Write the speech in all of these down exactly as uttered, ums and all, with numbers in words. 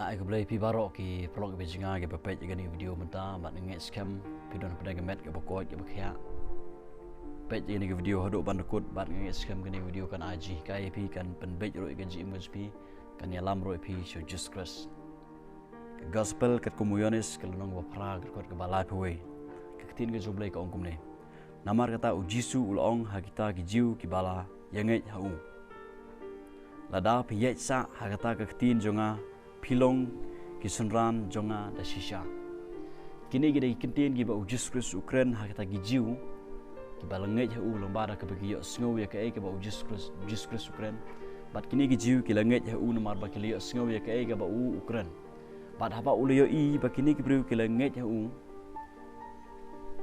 Ai khublei phi baroh ki paralok ba jngai ki ba peit ïa kane ka video mynta, bad nga ngeit skhem phi don hapdeng ka met ka ba koit ka ba khiah. Peit ïa kane ka video haduh ban da kut, bad nga ngeit skhem kane ka video kan ai jinghikai ïa phi, kan pynbeit ruh ïa ka jingim ka jong phi, kan ïalam ruh ïa phi sha u Jisu Khrist. Ka Gospel katkum u Ïoannis ka lynnong ba phra, ka dkhot ka ba laiphew wei. Ka ktien ka jong u Blei ka ong kumne: Namar kata u Jisu u la ong ha kita ki Jiw ki ba la ïa ngeit ha u: Lada phi ïaid sah ha kata ka ktien jong nga, phi long ki synran jong nga da shisha. Kine ki dei ki ktien ki ba u Jisu Khrist u kren ha kita ki Jiw ki ba la ngeit ha u, lyngba da ka ba ki ïohsngew ïa kaei ka ba u Jisu Khrist, Jisu Khrist u kren. Bad kine ki Jiw ki la ngeit ha u namar ba ki la ïohsngew ïa kaei ka ba u u kren. Bad haba u la ïohi ba kine ki briew ki la ngeit ha u,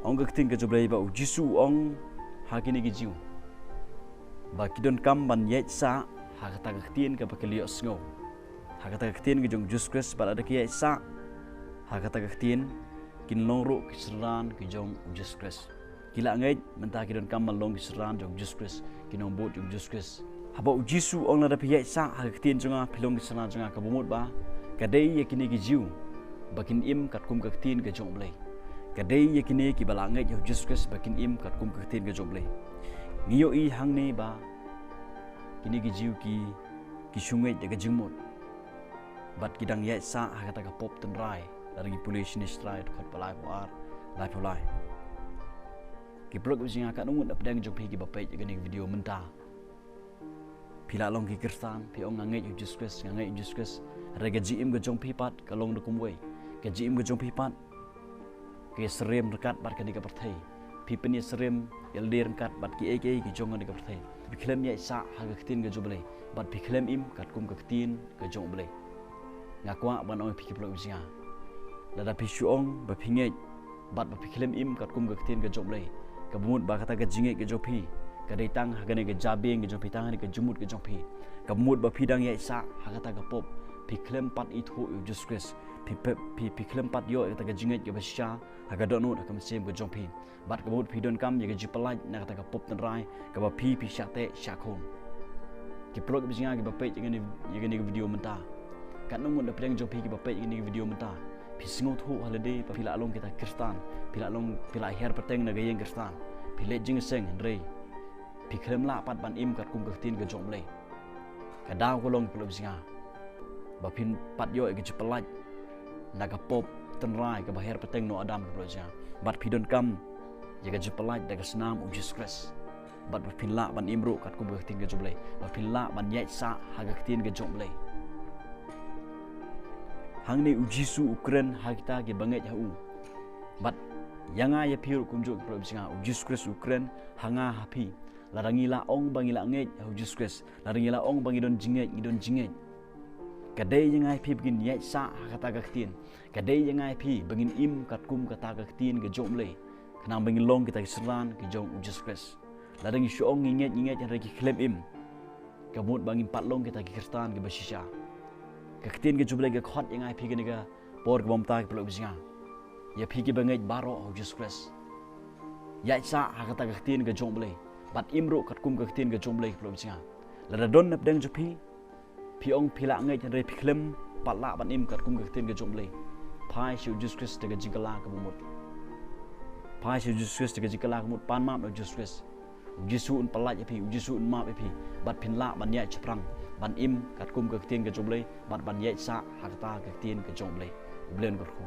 ong ka ktien ka jong u Blei ba u Jisu u ong ha kine ki Jiw ba ki donkam ban ïaid sah ha kata ka ktien ka ba ki la ïohsngew, ha kata ka ktien ka jong u Jisu Khrist. Bad lada ki ïaid sah ha kata ka ktien, kin long ruh ki synran ki jong u Jisu Khrist. Ki la ngeit, mynta ki donkam ban long ki synran jong u Jisu Khrist, ki nongbud jong u Jisu Khrist. Haba u Jisu u ong lada phi ïaid sah ha ka ktien jong nga phi long ki synran jong nga, ka ba mut ba ka dei ïa kine ki Jiw ba kin im katkum ka ktien ka jong u Blei. Ka dei ïa kine ki ba la ngeit ha u Jisu Khrist ba kin im katkum ka ktien ka jong u Blei. Ngi ïohi hangne ba kine ki Jiw ki, ki shu ngeit da ka jingmut. Bad ki dang ïaid sah ha kata ka pop tynrai. Lada ngi pule shane Trai dkhot ba laiphew ar, laiphew lai. Ki paralok ba jngai, katno ngut hapdeng jong phi ki ba peit ïa kane ka video mynta, phi la long ki Khristan, phi ong nga ngeit ha u Jisu Khrist, nga ngeit ha u Jisu Khrist. Hynrei ka jingim ka jong phi pat ka long da kumwei. Ka jingim ka jong phi pat ka ïasyriem ryngkat bad kane ka pyrthei. Phi pynïasyriem ïalade ryngkat bad kiei kiei ki jong kane ka pyrthei. Phi khlem ïaid sah ha ka ktien ka jong u Blei, bad phi khlem im katkum ka ktien ka jong u Blei. Nga kwah ban ong ïa phi ki paralok ba jngai, lada phi shu ong ba phi ngeit bad ba phi khlem im katkum ka ktien ka jong u Blei, ka ba mut ba kata ka jingngeit ka jong phi ka dei tang ha kane ka jabieng ka jong phi, tang ha kane ka jingmut ka jong phi. Ka ba mut ba phi dang ïaid sah ha kata ka pop, phi khlem pat ithuh ïa u Jisu Khrist, phi, phi, phi, phi khlem pat ïoh ïa kata ka jingngeit ka ba shisha ha ka dohnud ha ka mynsiem ka jong phi. Bad ka ba mut phi donkam ïa ka jingpyllait na kata ka pop tynrai ka ba phi, phi shah teh shah khum. Ki paralok ba jngai ki ba peit ïa kane, ïa kane ka video mynta, katno ngut hapdeng jong phi ki ba peit ïa kane ka video mynta, phi sngewthuh ha lade ba phi la long kita ki Khristan, phi la long, phi la hiar pateng na ka ïing Khristan, phi leit jingïaseng, hynrei phi khlem lah pat ban im katkum ka ktien ka jong u Blei. Ka daw ka long, ki paralok ba jngai, ba phin pat ïoh ïa ka jingpyllait na ka pop tynrai ka ba hiar pateng na u Adam, ki paralok ba jngai. Bad phi donkam ïa ka jingpyllait da ka snam u Jisu Khrist. Bad ba phin lah ban im ruh katkum ka ktien ka jong u Blei, ba phin lah ban ïaid sah ha ka ktien ka jong u Blei. Hangne u Jisu u kren ha kita ki ba ngeit ha u. Bad ïa nga ïa phi ruh kumjuh, ki paralok ba jngai, u Jisu Khrist u kren ha nga ha phi. Lada ngi la ong ba ngi la ngeit ha u Jisu Khrist, lada ngi la ong ba ngi don jingngeit, ngi don jingngeit, ka dei ïa nga ïa phi ba ngin ïaid sah ha kata ka ktien. Ka dei ïa nga ïa phi ba ngin im katkum kata ka ktien ka jong u Blei, khnang ba ngin long kita ki synran ki jong u Jisu Khrist. Lada ngi shu ong ngi ngeit, ngi ngeit, hynrei ngi khlem im, ka ba mut ba ngim pat long kita ki Khristan ki ba shisha. Ka ktien ka jong u Blei ka khot ïa nga ïa phi kane ka por ka ba mynta, ki paralok ba jngai, ïa phi ki ba ngeit baroh ha u Jisu Khrist, ïaid sah ha kata ka ktien ka jong u Blei, bad im ruh katkum ka ktien ka jong u Blei, ki paralok ba jngai. Lada don hapdeng jong phi, phi ong phi la ngeit, hynrei phi khlem pat lah ban im katkum ka ktien ka jong u Blei, phai sha u Jisu Khrist da ka jingkylla ka ba mut. Phai sha u Jisu Khrist da ka jingkylla ka ba mut, pan map na u Jisu Khrist. U Jisu un pyllait ïa phi, u Jisu un map ïa phi, bad phin lah ban ïaid shaphrang, ban im katkum ka ktien ka jong u Blei, bad ban ïaid sah ha kata ka ktien ka jong u Blei. U Blei un kyrkhu.